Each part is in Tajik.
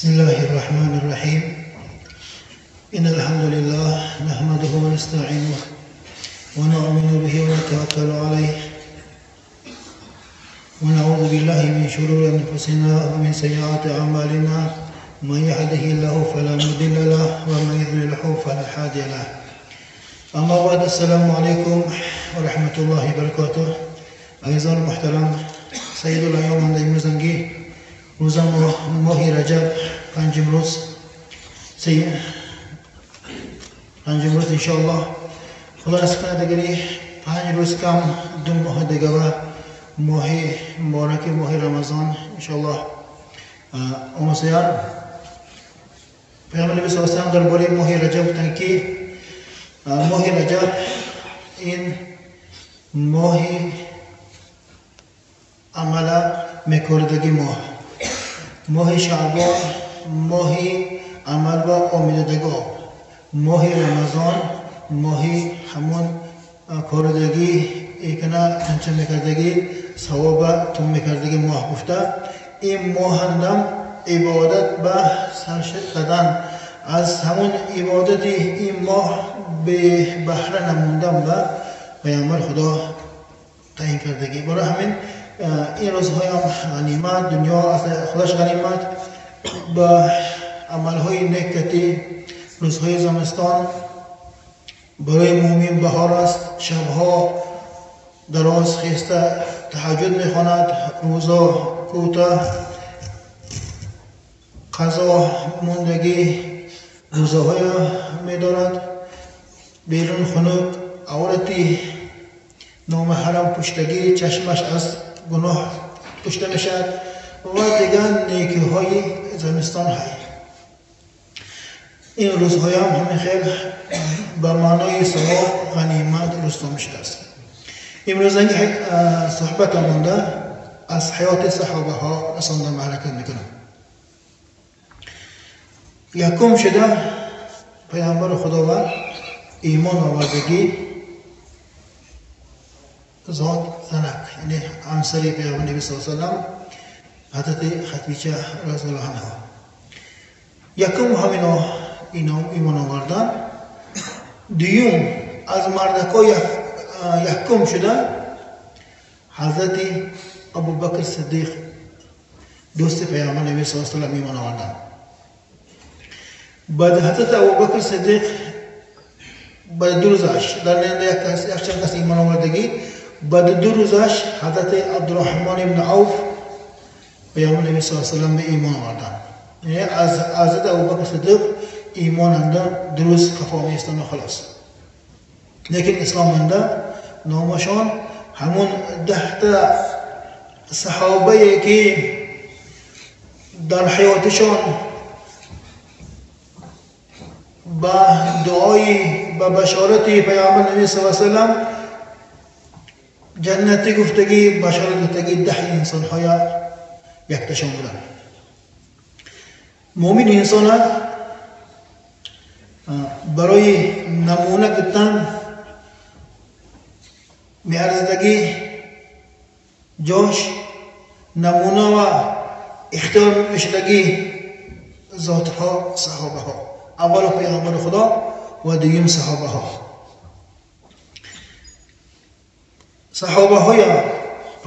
بسم الله الرحمن الرحيم. إن الحمد لله نحمده ونستعينه ونؤمن به ونتوكل عليه ونعوذ بالله من شرور أنفسنا ومن سيئات أعمالنا. من يهده الله فلا مضل له ومن يضلله فلا هادي له. أما بعد، السلام عليكم ورحمة الله وبركاته. عزیزان محترم، سید الایام امروزنگی روز ماه رجب پنجم روز، پنجم روز انشاءالله خدا نصیب کنه دیگری 5 روز کم 2 ماه دیگه و ماه مبارک ماه رمضان انشاءالله. امسیار پیامبر نبی صلی الله علیه و سلم درباره ماه رجب گفتن که ماه رجب این ماه عمل میکردگی ماه، ماه شعبان ماه عمل و آمیدگی، ماه رمضان ماه همون کاردگی ایکنا چنچه میکردگی ثواب تم میکردگی ماه گفته. این ماه هم عبادت به سرشت کردن از همون عبادت این ماه به بهره نموندن و پیامبر خدا تعیین کردگی. برای همین این روزهای هم غنیمت، دنیا از خودش غنیمت، با عملهای نیکتی. روزهای زمستان برای مؤمن بهار است، شبها دراز خیسته تهجد میخواند، روزا کوتاه، قضا ماندگی روزاهای میدارد، بیرون خنک، عورتی نامحرم پشتگی، چشمش از گناه پشته میشد و دیگر نیکی های زمستان های. این روزهای هم همین خیلی به معنای ثواب غنیمت رستم شده است. امروز صحبت مانده از حیات صحابه ها رسانده حرکت میکنم. یکم شده پیامبر خداوند ایمان آوردگی ذات زنک، یعنی همسری پیامبر نبی صلی الله علیه و سلم حضرت خدیجه رضی الله عنها. یکم همینا ایمان آوردن. دوم از مردکا یکم شده حضرت ابوبکر صدیق دوست پیامبر نبی صلی الله علیه و سلم ایمان آوردن. بعد حضرت ابوبکر صدیق بعد 2 روزش در یک چند کس ایمان آوردگی، بعد 2 روزش حضرت عبدالرحمن ابن عوف پیامبر نبی صلی الله علیه و سلم به ایمان آوردن. یعنی از حضرت ابوبکر صدیق ایمان انده 2 روز خفا میستن و خلاص. لیکن اسلام انده نامشان همون 10 تا صحابه که در حیاتشان با دعای با بشارت پیامبر نبی صلی الله علیه و سلم جنتی گفتگی بشارت گفتگی 10 انسان های یکتشان بودن. مؤمن انسان برای نمونه گفتن میارزدگی جاش نمونه و اختیار میشدگی ذاتها صحابه ها، اول پیامبر خدا و دوم صحابه ها. صحابه های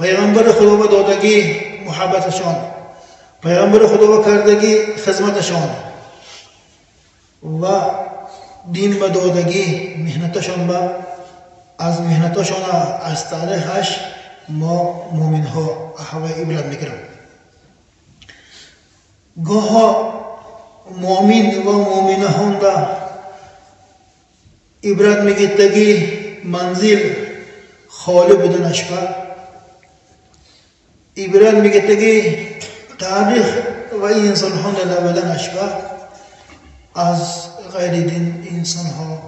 پیغمبر خدا و دادگی محبتشان، پیغمبر خدا و کردگی خدمتشان و دین به دادگی مهنتشان، به از مهنتشان از تاریخش ما مؤمن ها احوال عبرت میگیریم. گاه مؤمن و مؤمنه هوندا عبرت میگیرتگی منزل خالی بودنش با عبرت میگیرتگی تاریخ و انسان هوندا نبودنش با از غیر دین انسان ها،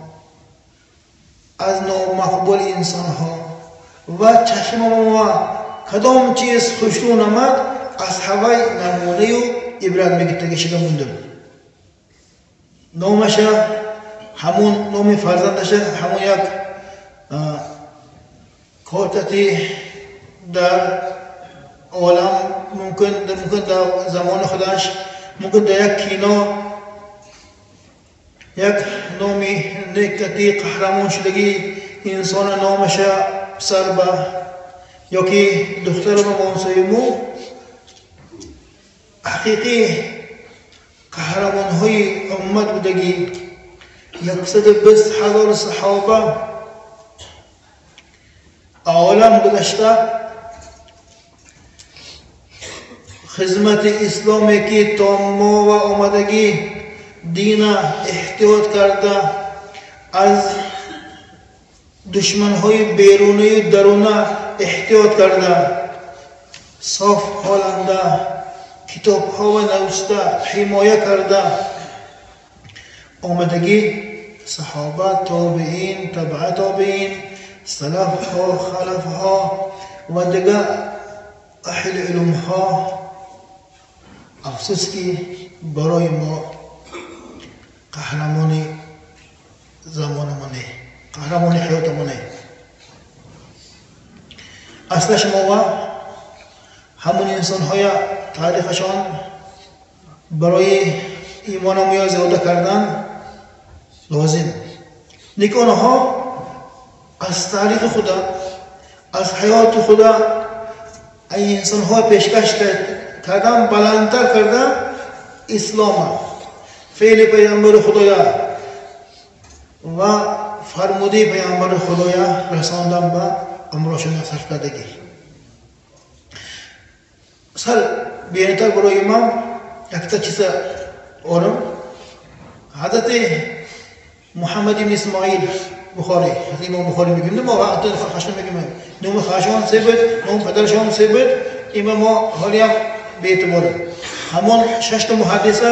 از نامقبول انسان ها و چشم ما کدام چیز خوشرو نمد از هوای نمونه و عبرت میگیرتگی شده موندم. نامش همون نام فرزندش همون یک کارتتی در عالم ممکن در زمان خودش мумкин дар як кино як номи некати қаҳрамон шудагӣ инсона номаша писар ба ёки духтара ба монсоиму ҳақиқӣ қаҳрамонҳои уммат будагӣ 120 000 саҳоба олам гузашта хизмати исломе ки то мо ва омадагӣ дина эҳтиёт карда аз душманҳои берунаю даруна эҳтиёт карда соф ҳоланда китобҳо ва навишта ҳимоя карда омадагӣ саҳоба, тобеин, табаа тобеин, салафҳо, халафҳо ва дигар аҳли илмҳо. Афсӯс ки барои мо қаҳрамони замонамоне, қаҳрамони ҳаётамоне. Аслаш мо ва ҳамон инсонҳоя таърихашон барои имонамоя зиёда кардан лозим. Лекин онҳо аз таърихи худа, аз ҳаёти худа инсонҳо пешкаш кардан, баландтар кардан ислома, феъли пайғамбари худоя ва фармудаи пайғамбари худоя расондан ба умрошон сарф кардагӣ. Сал бенитар барои имом якта чиза орам. Ҳазрати Муҳаммад ибн Исмоил Бухорӣ, ҳазрати имом Бухорӣ мегӯем, мо хашон мегӯем, номи хашон се буд, номи падарашон се буд, имомо ҳолиям беэътиборам. Ҳамон шашта муҳаддиса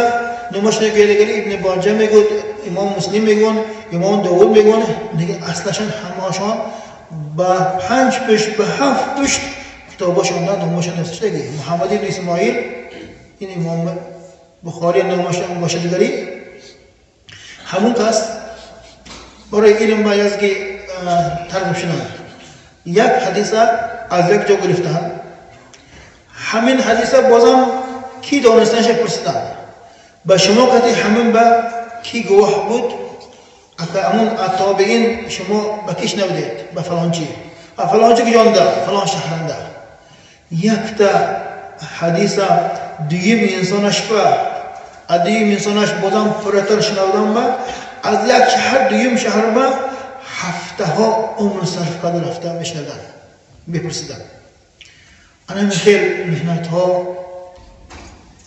номаш негӯяд, ибни Боҷа мегӯяд, имом Муслим мегӯянд, имом Довуд мегӯянд, дига аслашон ҳамашон ба 5 пушт, ба 7 пушт китобашонда номашон навишта шудагӣ. Муҳаммад ибн Исмоил ин имом Бухорӣ номашон боша дигари ҳамон кас барои илм ба язги тарғиб шуданд. Як ҳадиса аз як ҷо гирифтанд. Ҳамин ҳадиса бозам ки донистанаша пурсиданд. Ба шумо кати ҳамин ба ки гувоҳ буд? Ҳамон тобеин шумо ба ки шунавидед? Ба фалончи. А фалончи куҷонда? Фалон шаҳранда. Якта ҳадиса дуюм инсонаш ба дуюм инсонаш бозам пурратар шунавидан ба аз як шаҳр дуюм шаҳр ба ҳафтаҳо умр сарф карда рафта мешунавиданд, мепурсиданд. Ана хел меҳнатҳо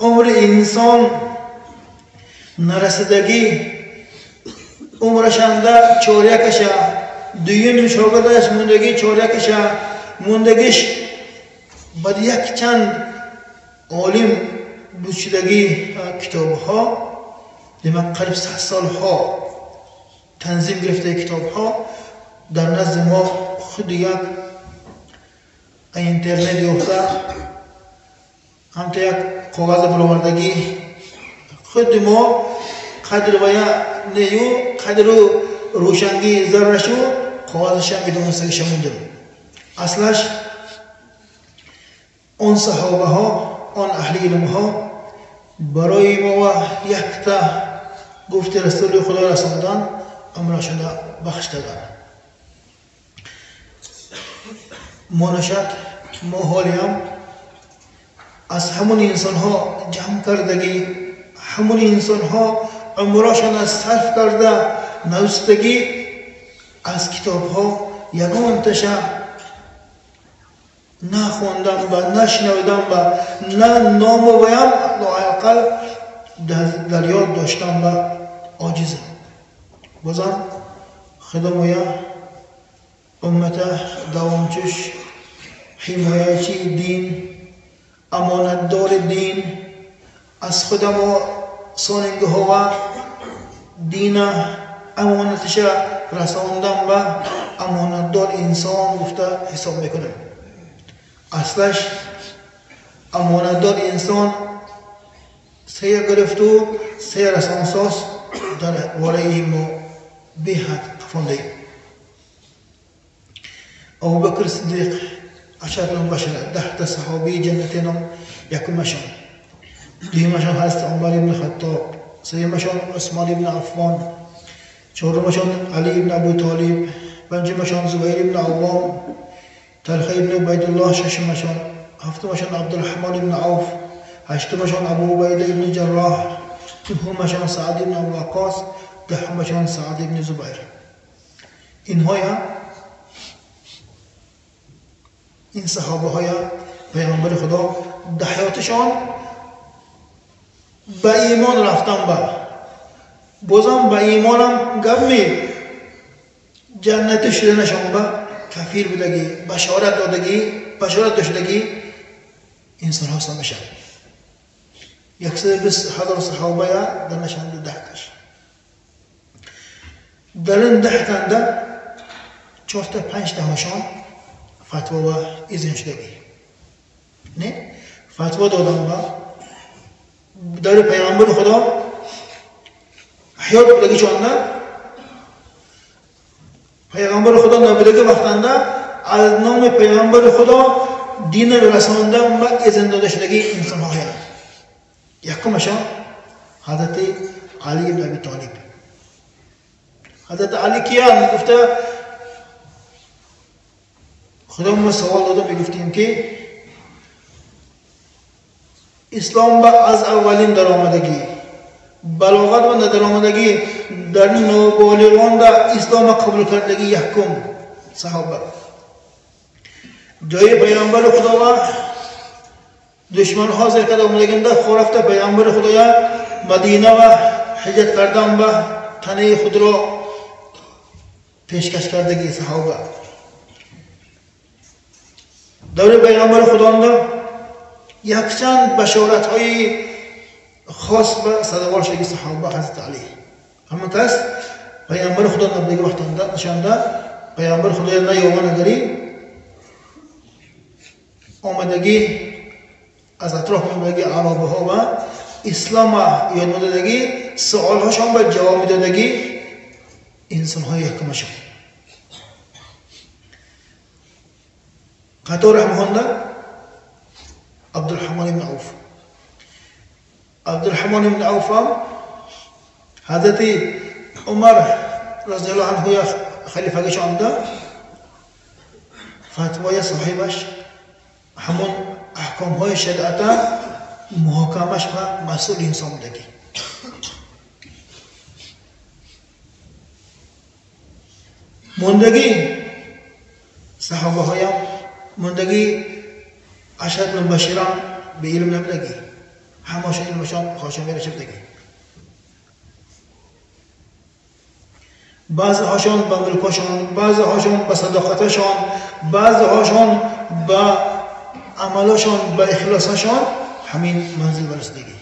умри инсон нарасидагӣ умрашанда чорякаша дуюм шогирдаш мондагӣ чорякаша мондагиш баъд якчанд олим будшудагӣ китобҳо, демак қариб 100 солҳо танзим гирифтаи китобҳо дар назди мо худи як интернет ёфта ҳамта як коғаза баровардагӣ худи мо қадр вая нею қадру рӯшангии заррашу коғазаша медонистагиша мондем. Аслаш он саҳобаҳо, он аҳли илмҳо барои мо ва якта гуфти расули худо расондан умрашона бахш карданд. Мо нашад мо ҳолиам аз ҳамон инсонҳо ҷамъ кардагӣ, ҳамон инсонҳо умрошона сарф карда навистагӣ аз китобҳо ягонташа нахондам ба нашунавидам ба на ному ваям лоақал дар ёд доштам ба оҷизам. Бозам худомоя уммата давомчуш, ҳимоячии дин, амонатдори дин, аз худамо сонингиҳова дина амонатиша расондан ба амонатдор инсон гуфта ҳисоб мекунем. Аслаш амонатдор инсон сея гирифту се расонсоз дар бораи мо беҳад қафондаем. Абубакр Сиддиқ ашарул башара, 10 саҳобии ҷаннати ном якумашон. دویمشان حضرت عمر ابن خطاب، سومشان عثمان ابن عفان، چهارمشان علی ابن ابو طالب، پنجمشان زبیر ابن عوام، طلحه ابن عبیدالله ششمشان، هفتمشان عبدالرحمن ابن عوف، هشتمشان ابو عبیده ابن جراح، نهمشان سعد ابن ابو وقاص، دهمشان سعد ابن زبیر. اینها این صحابه های پیغمبر خدا در حیاتشان به ایمان رفتن، با بازم به ایمانم گپ می جنت شدنشان به کفیر بودگی، بشارت دادگی، بشارت داشتگی انسان ها میشن. 120,000 صحابه در نشان ده تاش در این 10 تنده 4 تا 5 تا هاشان فتوا و اذن شدگی، نه فتوا دادن با در پیغمبر خدا حیات بودگی چونده پیغمبر خدا نبودگی وقتنده از نام پیغمبر خدا دین رسانده و اذن داده شدگی انسان ها. یکمشان حضرت علی بن ابی طالب. حضرت علی کیان گفته خدا ما سوال دادم، میگفتیم که اسلام با از اولین درآمدگی، بلاغت و درآمدگی در نوبالغان در اسلام قبول کردگی یکم صحابه جای پیغمبر خدا و دشمن حاضر کرده آمدگنده خورفته پیغمبر خدایا مدینه و حجت کردن به تنه خود را پیشکش کردگی صحابه. دور پیغمبر خدا یکچند بشارت های خاص به صدوار شدگی صحابه حضرت علی. همون کس پیغمبر خدا نبودگی وقتانده نشانده پیغمبر خدا نه یوان نگری آمدگی از اطراف آمدگی عربه ها و اسلام یاد میدادگی، سوال هاشان به جواب میدادگی انسان های یکمشان. قطار همهانده عبدالرحمن ابن عوف. عبدالرحمن ابن عوف حضرت عمر رضی الله عنه خلیفه شانده فتوای صاحبش همون احکام های شریعت محاکمش و مسئول انسان بودگی. مندگی صحابه هایم مندگی عشرت مبشران به علم نبودگی، هماشون علمشان خاشون میرشه بودگی. بعضی هاشون به ملکاشون، بعضی هاشون به صداقتشان، بعضی هاشون به عملاشون، به اخلاصشان همین منزل برسیدگی.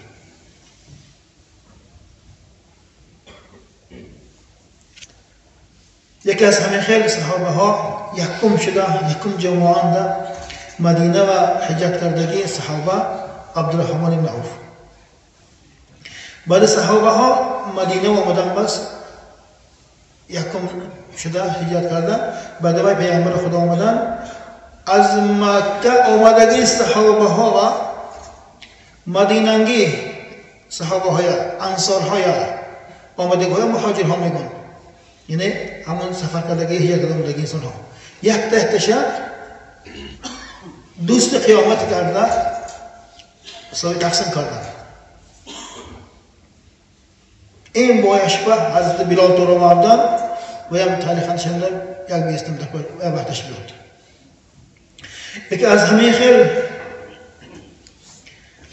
یکی از همین خیلی صحابه ها یکم شده، یکم جماعان ده مدینه و حجت کردگی صحابه عبدالرحمن بن عوف. بعد صحابه ها مدینه و آمدن بس یکم شده حجت کرده، بعد وی پیغمبر خدا آمدن از مکه آمدگی صحابه ها و مدینگی صحابه های انصار های آمدگی های مهاجر ها میگن، یعنی همون سفر کردگی هجرت کرده آمدگی انسان ها یک تحتشه دوست قیامت کرده سوی تقسیم کرده. این بایش به حضرت بلال تو رو مردن و هم تاریخ شنده یک بیستم در وقتش بیاد. یکی از همین خیل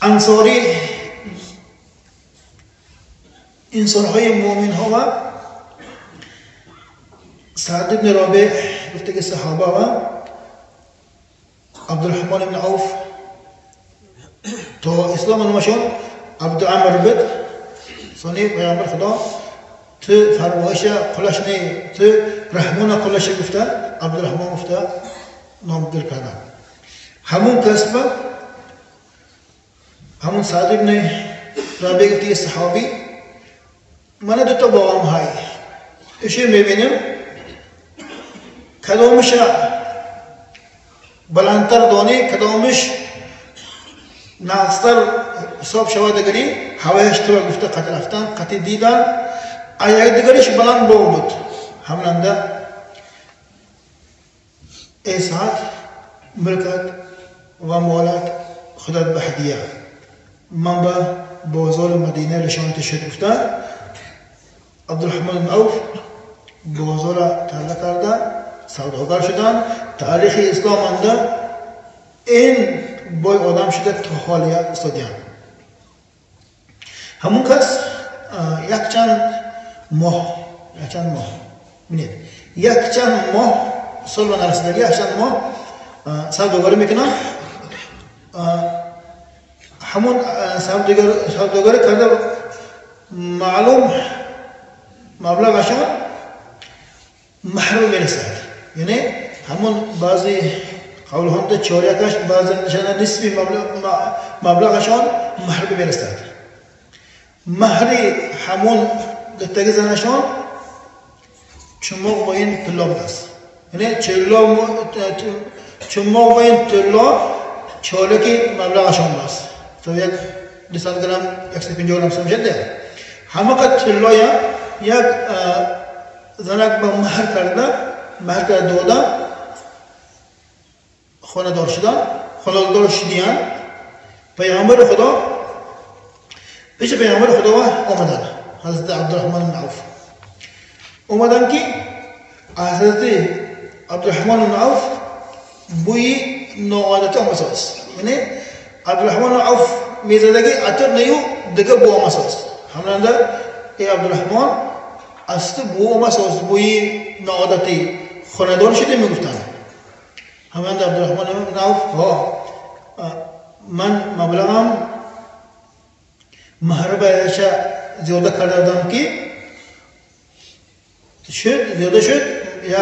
انصاری انسانهای مؤمن ها و سعد بن رابع گفته که صحابه و عبدالرحمن بن عوف تا اسلام نماشون عبد عمر بد ثانی پیغمبر خدا تو فرمایش قلش نه تو رحمان قلش گفته عبدالرحمن گفته نام گل کردن. همون کسب همون سعد بن رابع گفته صحابی من دو تا باغم های اشی میبینم کدامش بلندتر دانه کدامش ناقصتر حساب شود دگری هوایش تو گفته قتل رفتن قتل دیدن یک دگریش بلند بود هملنده ای ساعت ملکت و مالت خودت به هدیه من به بازار مدینه نشانت شد گفته عبدالرحمن بن عوف بازار تله کرده سوداگر شدن تاریخ اسلام انده این بای آدم شده تا حالیه استادیان همون کس یک چند ماه ببینید یک چند ماه سال و نرسیدگی یک چند ماه سوداگری میکنن همون سوداگری کرده معلوم مبلغشان محروم میرسد یعنی همون بعضی قولهم ده چهاریکش بعضی نشانه نصفی مبلغشان محروم میرسد مهری همون گتگی زنشان چماق با این طلا است یعنی چماق با این طلا چهارکی مبلغشان است تو یک 200 گرم 150 گرم سمجده همه قد طلا یک زنک با مهر کرده مهر کرده داده خانه دار شدن خانه دار شدیان پیغمبر خدا پیش پیغمبر خدا آمدن حضرت عبدالرحمن بن عوف آمدن که حضرت عبدالرحمن بن عوف بوی ناعادتی آمده است یعنی عبدالرحمن بن عوف میزدگی عطر نیو دیگه بو آمده است همانند ای عبدالرحمن از تو بو آمده است بوی ناعادتی خانه شده میگفتن همانند عبدالرحمن بن عوف ها من مبلغم مهر برایش زیاده کرده که شد زیاده شد یک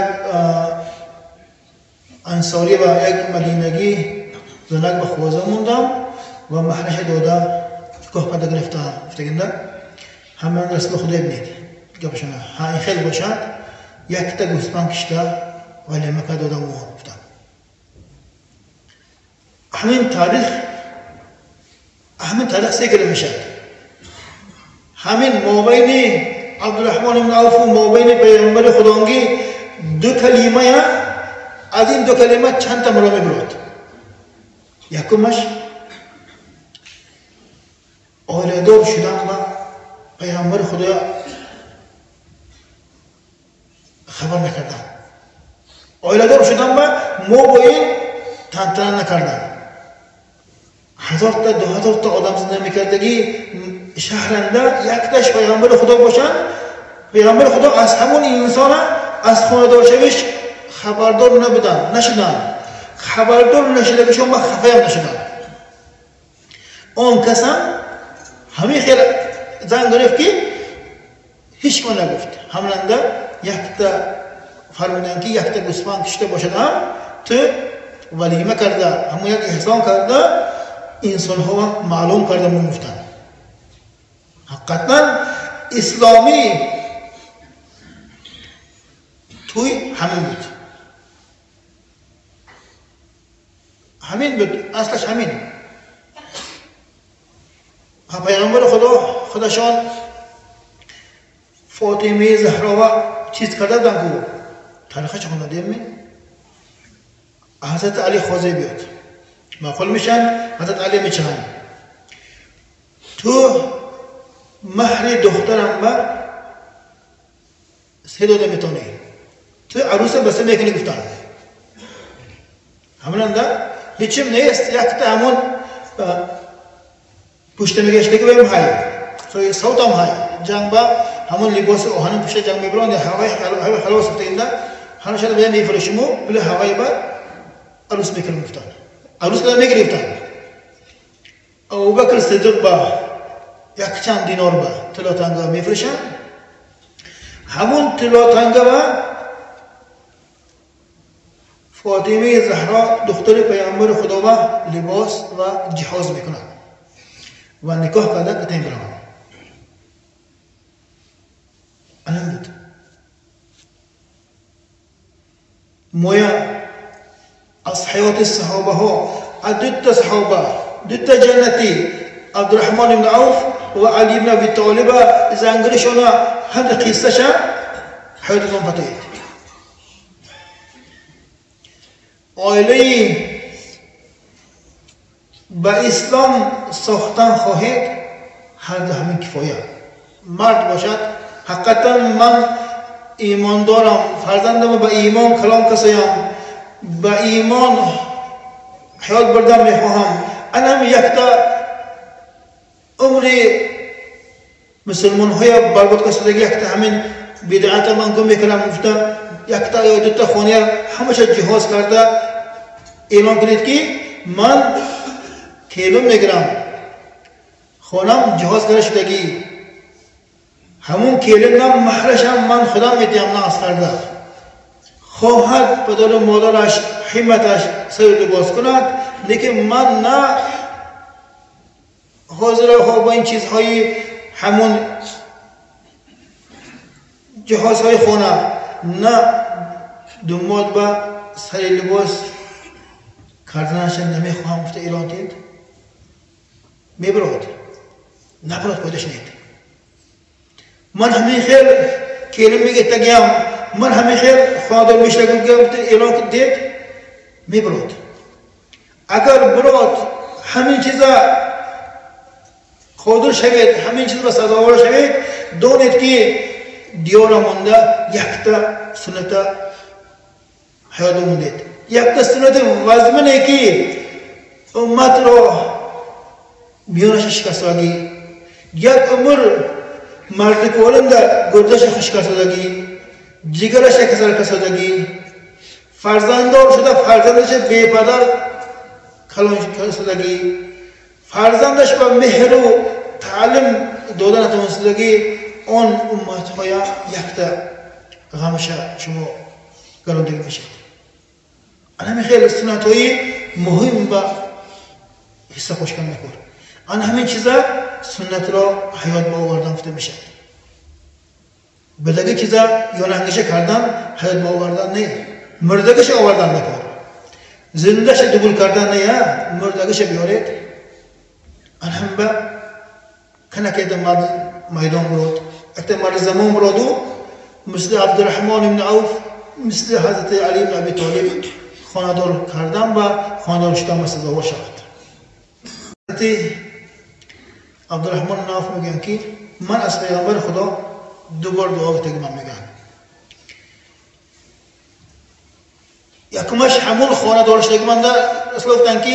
انصاری و یک مدینگی زنک به خوازه موندم و مهرش داده گاه پده گرفتم گفتگنده همه رسول خدا بینید گپشانه ها این خیلی باشد یک تا گوسفند کشته ولی مکه دادم و گفتم همین تاریخ سه کلمه میشد همین مابین عبدالرحمن بن عوف و مابین پیغمبر خدانگی دو کلمه از این دو کلمه چند تا مرامه برد یکمش آیله‌دار شدن و پیغمبر خدا خبر نکردن آیله‌دار شدن و ما با این تنتنه نکردن 1000 تا 2000 تا آدم زنده میکردگی شهرنده یک تاش پیغمبر خدا باشن پیغمبر خدا از همون انسان از خانه‌دار شویش خبردار نبودن نشدن خبردار نشده که شما خفه هم نشدن آن کس هم همین خیلی زن گرفت که هیچ ما نگفت هماننده یک تا فرمودن که یک تا گوسفند کشته باشد هم تو ولیمه کرده همون یک احسان کرده انسان ها معلوم کرده من گفتن حقیقتا اسلامی توی همین بود همین بود اصلش همین پیغمبر خدا خودشان فاطمه زهرا چیز کرده بودن که تاریخش خونده دیم حضرت علی خوازه بیاد معقول میشن حضرت علی میچنن تو مهر دخترم با سه داده میتونی تو عروس بسه میکنی گفتن هموننده هیچیم نیست یک تا همون پشت میگشته که بیم های صوت هم های جنگ با همون لباس آهن پشت جنگ میبرند هوای خلاص افتاده هنوز شده بیم میفرشمو پول هوای با عروس میکنم گفتن عروس کردن میگرفتن ابوبکر صدیق با یک چند دینار با طلا تنگه میفرشن همون طلا تنگه با فاطمه زهرا دختر پیامبر خدا با لباس و جهاز میکنن و نکاح کردن که تیم برآمد الان بود مویا از حیات صحابه ها از دو تا صحابه دو تا جنتی Абдурраҳмон ибн Авф ва Али ибн Аби Толиб зангиришона ҳамда қиссаша ҳаётатон патоед. Оилаи ба ислом сохтан хоҳед, ҳарду ҳамин кифоя. Мард бошад, ҳақиқатан ман имон дорам, фарзандамро ба имон калом касаям, ба имон ҳаёт бурдан мехоҳам. Анам якта умри мусулмонҳоя барбод касадаги якта ҳамин бидъата ман гум мекунам гуфта, якта ё дута хония ҳамаша ҷиҳоз карда эълон кунед ки ман келин мегирам, хонам ҷиҳоз карда шудагӣ, ҳамун келинам маҳрашам ман худам медиҳам нағз карда. Хоҳад падару модараш ҳимматаш сару либос кунад, лекин ман на ҳозираҳо бо ин чизҳои ҳамун ҷиҳозҳои хона, на думод ба сари либос карданаша намехоҳам гуфта эълон дид, мебарод, набарод пайдо шунед. Ман ҳамин хел келин мегиртагиам, ман ҳамин хел хонадор мешавам гуфта эълон дид, мебарод. Агар бирод ҳамин чиза қодир шавед, ҳамин чизро сазовор шавед, донед ки диёра монда якта сунната ҳаёт мондед, якта суннати вазмине ки умматро миёнаша шикастагӣ, як умр мардиколинда гурдаша шикастагӣ, ҷигараша касал касадагӣ, фарзанддор шуда фарзандаша бепадар калон касадагӣ, фарзандаш ба меҳру таълим дода натавонистагӣ, он умматҳоя якта ғамаша шумо гарондагӣ мешавад. Ана ҳамин хел суннатҳои муҳим ба ҳисса қошкан мекор. Ана ҳамин чиза суннатро ҳаёт ба овардан гуфта мешавад. Бидаги чиза ёнангиша кардан ҳаёт ба овардан не, мурдагиша овардан мекор. Зиндаша дубул кардан не, мурдагиша биёред. Ана ҳамин ба канакеда мард майдон бурод, якта марди замон буроду мисли Абдурраҳмон ибн Авф, мисли ҳазрати Али ибн Аби Толиб хонадор кардан ва хонадор шудан ба сазовор шавад. Ҳазрати Абдурраҳмон ибн Авф мегӯянд ки ман аз пайғамбари Худо ду бор дуо гуфтаги ман мегӯянд. Якумаш ҳамун хонадор шудаги манда Расул гуфтанд ки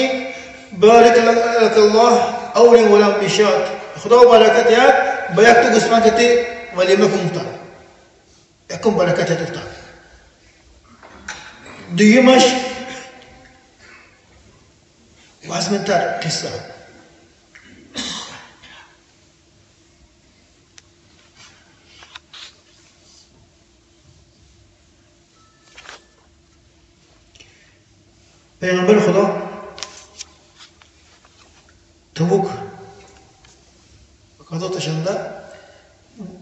барак лакаллоҳ авли валам бишат, Худо баракат диҳад ба якту гӯсфанд кати валима кун гуфтанд. Якум баракат диҳад гуфтанд. Дуюмаш вазминтар қисса. Пайғамбари Худо Табук қазо ташанда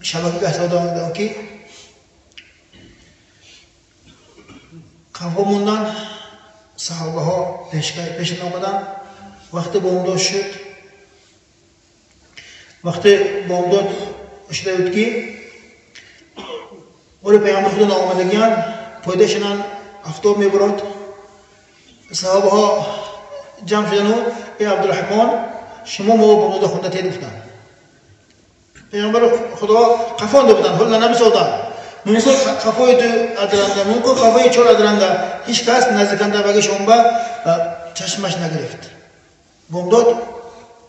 шабакаи савдо ки қафо мондан, саҳобаҳо пешин омадан. Вақти бомдод шуд, вақти бомдод шуда буд ки оли пайғамбари Худо наомадагиян, пойда шинан, афтоб мебурод. Саҳобаҳо ҷамъ шудану эй Абдурраҳмон, шумо мо бомдода хонда тед гуфтанд. Пайғамбари Худо қафонда буданд, ҳоло намисоданд. Мумкин қафои ду адранда, мумкин қафои чор адранда, ҳеҷ кас наздиканда багишон ба чашмаш нагирифт. Бомдод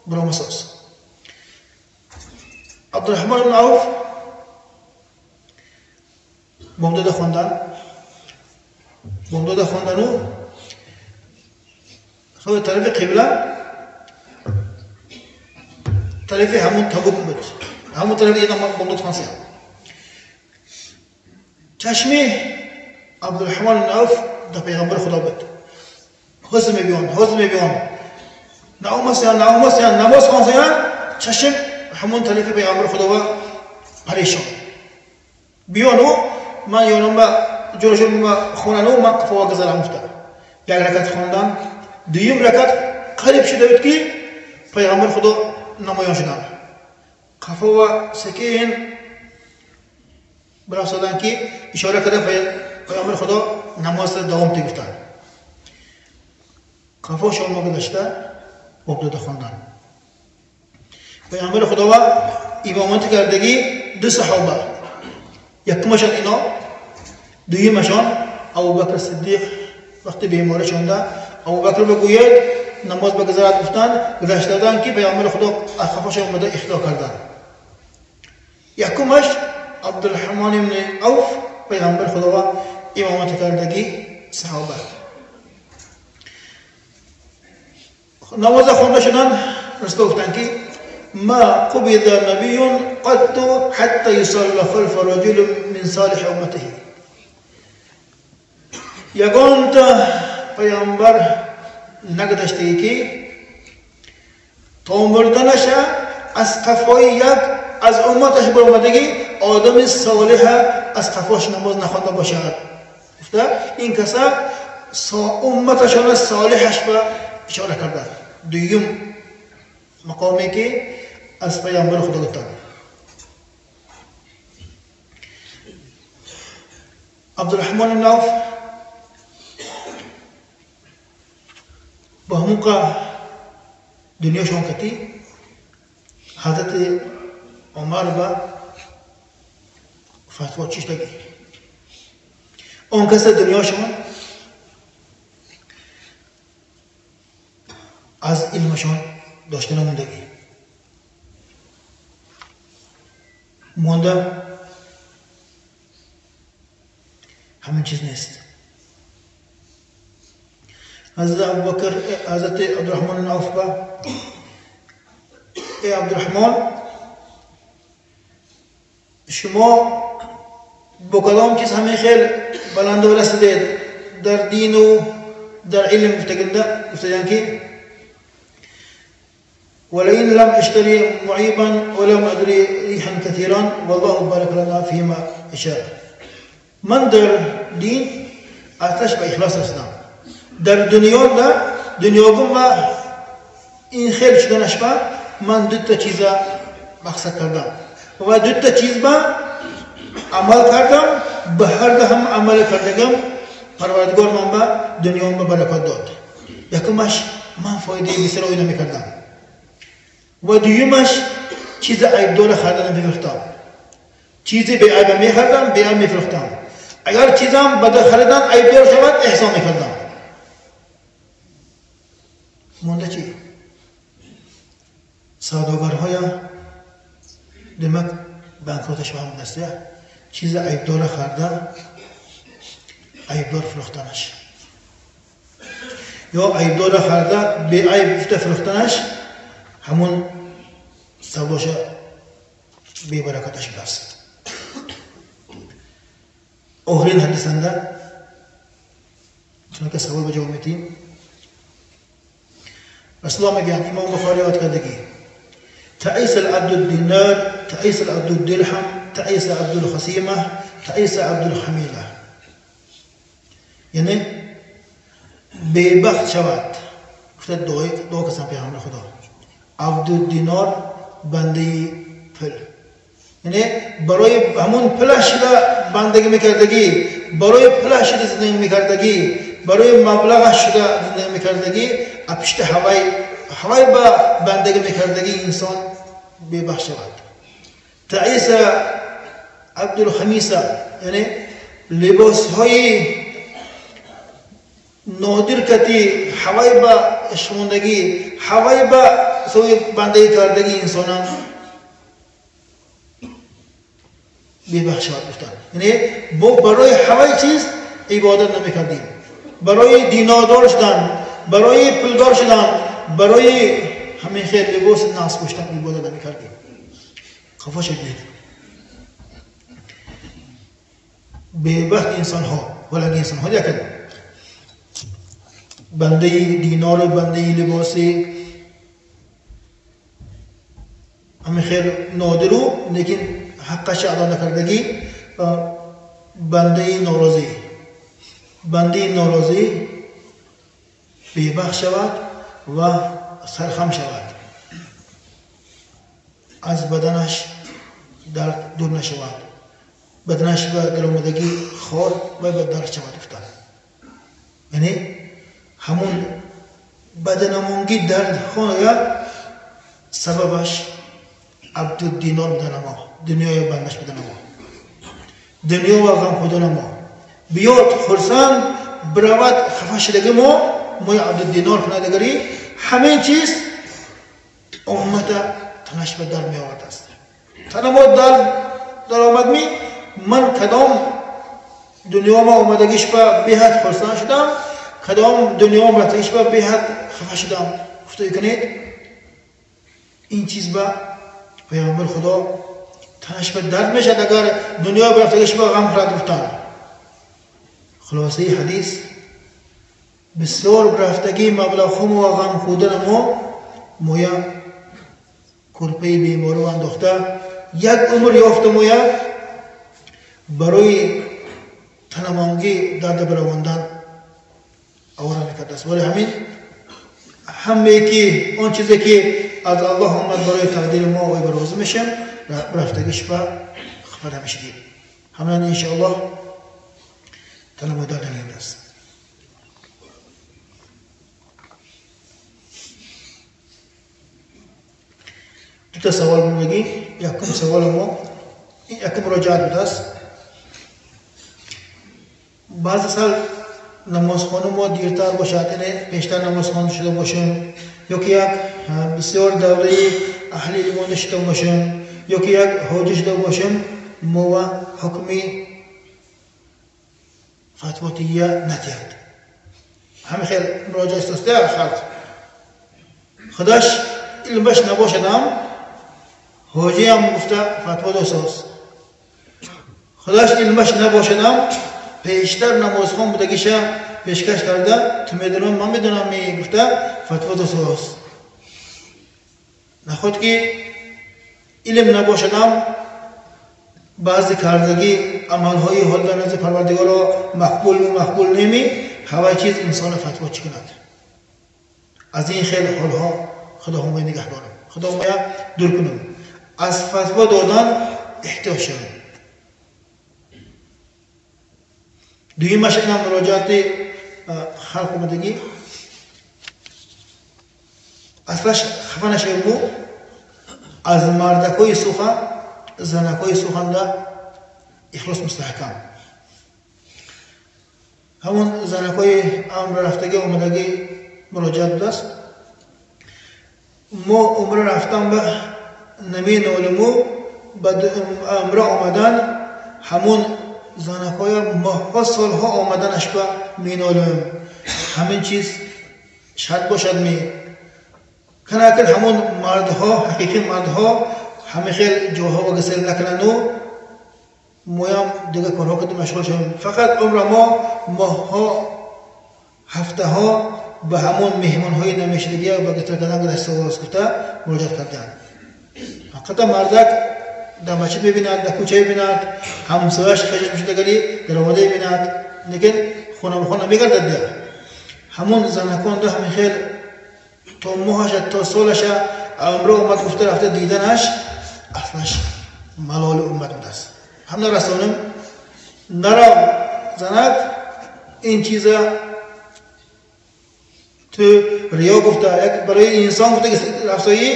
биромасоз. Абдурраҳмон ибн Авф бомдода хондан, бомдода хондану тарафи қибла, тарафи ҳамун Табук буд, ҳамун тарафи ина бомдод хонсия. Чашми Абдурраҳмон ибн Авф дар пайғамбари Худо буд. Ҳузр мебиён, ҳузр мебиён, наомасиян, наомасиян, намоз хонсиян, чашм ҳамун тарафи пайғамбари Худо ба парешон. Биёну ман ёнам ба ҷояшон ба хонану ман қафо гузарам гуфта. Як ракат хондан, дуюм ракат қариб шуда буд ки пайғамбари Худо намоён шуданд. Қафо ва секин бирасоданд ки ишора карда пайғамбари Худо намоз давом те гуфтанд. Қафо шома гузашта обдода хонданд. Пайғамбари Худо имомати кардагӣ ду саҳоба, якумашон ино, дуюмашон Абубакр Сиддиқ. Вақти беморӣ шонда Абубакр бигӯяд намоз бигузарад гуфтанд, гузаштаданд ки пайғамбари Худо аз қафошон омада ихтиро карданд. Якумаш Абдурраҳмон ибни Авф, пайғамбари Худо имомати кардагӣ саҳоба. Намоза хонда шуданд, Расул гуфтанд ки ما قبض نبي قط حتى يصلى خلف رجل من صالح امته. یگانتا پیامبر نگذشته که تا مردنش از قفای یک از امتش برآمدگی آدم صالح از قفاش نماز نخوانده باشد. گفته این کسا امتشان صالحش به اشاره کرده. دویم مقامی که از پیامبر خدا گفتند. عبدالرحمن بن عوف با همون دنیا شون کتی حضرت عمر با فتوا چیش دگی آن کس دنیا شون از علمشان داشته نموندگی مونده، همین چیز نیست. حضرت ابوبکر حضرت عبدالرحمن بن عوف با ای عبدالرحمن، شما با کدام چیز همه خیلی بلند و رسیدید در دین و در علم؟ گفتگن که ولئن لم اشتري معيبا ولم ادري ريحا كثيرا والله بارك لنا فيما اشاء. من در دین آتش به اخلاص رسیدم، در دنیا نه دنیا و این خیر شدنش با من دو تا چیز مقصد کردم و دو تا چیز با عمل کردم، به هر دو هم عمل کردم پروردگار من با دنیا با برکت داد. یکمش من فایده بسیار نمی‌کردم و دویمش چیز عیبدار خریدن می‌فروختم، چیزی به عیب می‌خریدم به عیب می‌فروختم، اگر چیزم بد خریدن عیبدار شود احسان می‌کردم. مونده چی؟ سوداگرهای demak bankrotش به هم دسته چیز عیبدار خریدن عیبدار فروختنش، یا عیبدار خریدن به عیب فروختنش همون سوداش بی برکتش بست. آخرین حدیثنده چون که سوال به جواب میتیم رسول الله میگن، امام بخاری روایت کرده که تعیس العبد الدینار، تعیس العبد الدرهم، تعیس عبد الخصیمه، تعیس عبد الخمیله. یعنی بیبخت شود. گفته دعا کسان پیغمبر خدا عبد دینار بنده پل، یعنی برای همون پلش شده بندگی میکردگی، برای پلش شده زندگی میکردگی، برای مبلغش شده زندگی میکردگی، پشت هوای با بندگی میکردگی انسان بی‌بخش شود. تعیس عبدالخمیسه، یعنی لباس های نادر کتی هوای با عشقموندگی، هوای با سوی بندگی کردگی انسانان بی‌بخش شود گفتن. یعنی ما برای هوای چیز عبادت نمیکردیم، برای دینادار شدن، برای پولدار شدن، برای همین خیر لباس ناس پوشتن عبادت نمیکردیم. خفا شدید بی‌بخت انسان ها، ولنگ انسان ها یکن بنده دینار و بنده لباسی همین خیر نادرو لیکن حقش ادا نکردگی، بنده ناراضی، بنده ناراضی بی‌بخت شود و سرخم شود. аз баданаш дард дур нашавад, баданаш ба даромадагӣ хор ва ба дард шавад гуфтанд. Яъне ҳамон баданамонгӣ дард хоя сабабаш абдуддинор буданамо, дунёя бандаш буданамо, дунё ва ғам худанамо. Биёд хурсанд, биравад хафа шудаги мо, мои абдуддинор кунадагари ҳамин чиз уммата танаш ба дар меовард аст. Танамо дар даромад ми ман кадом дунё ма омадагиш ба беҳад хурсанд шудам, кадом дунё рафтагиш ба беҳад хафа шудам. Гуфта кунед ин чиз ба пайғамбар худо танаш ба дард мешавад, агар дунё рафтагиш ба ғам хӯрад гуфтанд. Хулосаи ҳадис бисёр рафтагии маблағҳо ва ғам хӯрдана мо моя курпаи бемору андохта як умр ёфта моя барои танамонгӣ дарда баровондан авора мекардааст. Вале ҳамин ҳамае ки он чизе ки аз Аллоҳ омад барои тақдири мо вай барозӣ мешавем, рафтагиш ба хафа намешавем. Ҳамин иншоаллоҳ танамо дард намеояд. Дута савол мондагӣ. Якум саволи мо якум муроҷиат будааст. Баъзе сал намозхона мо дертар бошад, яъне пештар намозхон шуда бошем, ё ки як бисёр давраи аҳли илмонда шуда бошем, ё ки як ҳоҷӣ шуда бошем, мо ва ҳукми фатвотия натиҳад. Ҳамин хел муроҷиат аст халқ. Худаш илмаш набошадам, ҳоҷиам гуфта фатво досоз. Худаш илмаш набошадам, пештар намозхон будагиша пешкаш карда, ту медонам, ман медонам гуфта фатво досоз. Наход ки илм набошадам, баъзе кардагӣ амалҳои ҳол дар назди Парвардигоро мақбул мақбул неми, ҳавай чиз инсона фатво чӣ кунад? Аз ин хел ҳолҳо Худо ҳамоя нигаҳ дорам, Худо ҳамоя дур кунам. Аз фатво додан эҳтиёҷ шавем. Дуюмаш инам муроҷиати халқ омадагӣ. Аслаш хафа нашавему аз мардакҳои сухан, занакҳои суханда ихлос мустаҳкам. Ҳамон занакҳои амр рафтагӣ омадагӣ муроҷиат будааст. Мо умра рафтан ба наменолиму ба умра омадан ҳамон занакҳоя моҳҳо солҳо омаданаш ба менолим. Ҳамин чиз шарт бошад ми канакин ҳамон мардҳо, ҳақиқи мардҳо ҳамин хел ҷоҳо ва гасел накунану моям дига корҳо кардем машғул шавем. Фақат умра мо моҳҳо ҳафтаҳо ба ҳамон меҳмонҳои намешидагия ба гасел кардан гузашта гуфта муроҷиат карданд. Ҳақиқатан мардак дар масҷид мебинад, дар кӯча мебинад, ҳамсояш хешаш мешудагари даромада мебинад, лекин хона ба хона мегардад. Ҳамон занаконда ҳамин хел то моҳаша то солаша умра омад гуфта рафта диданаш аслаш малоли уммат будааст. Ҳам нарасонем нарав занак ин чиза ту риё гуфта, як барои инсон гуфта рафтоӣ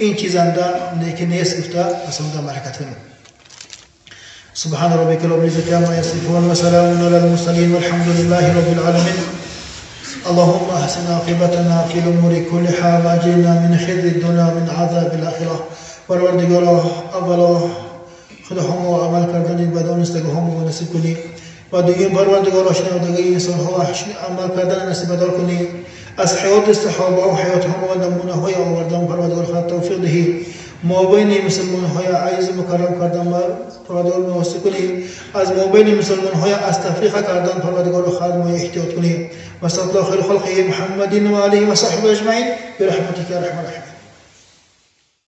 ин чизанда неки нест гуфта расонда маҳракат кунем. سبحان ربك رب العزة عما يصفون وسلام على المرسلين والحمد لله رب العالمين. اللهم احسن عاقبتنا في الامور كلها واجرنا من خزي الدنيا من عذاب الاخره. پروردگارا اولا خدا هم عمل کردن بدانستگی هم نصیب کنی و دویم پروردگارا شنودگی انسان ها عمل کردن نصیب دار کنی. از حیات صحابه و حیات هم و نمونه های آوردن پروردگار خود توفیق دهی. مابین مسلمان های عزیز مکرم کردن و پروردگار موثق کنی. از مابین مسلمان های از تفریق کردن پروردگار خود ما احتیاط کنی. و صلی الله خیر خلقه محمد و علیه و صحبه اجمعین برحمتک یا ارحم الراحمین.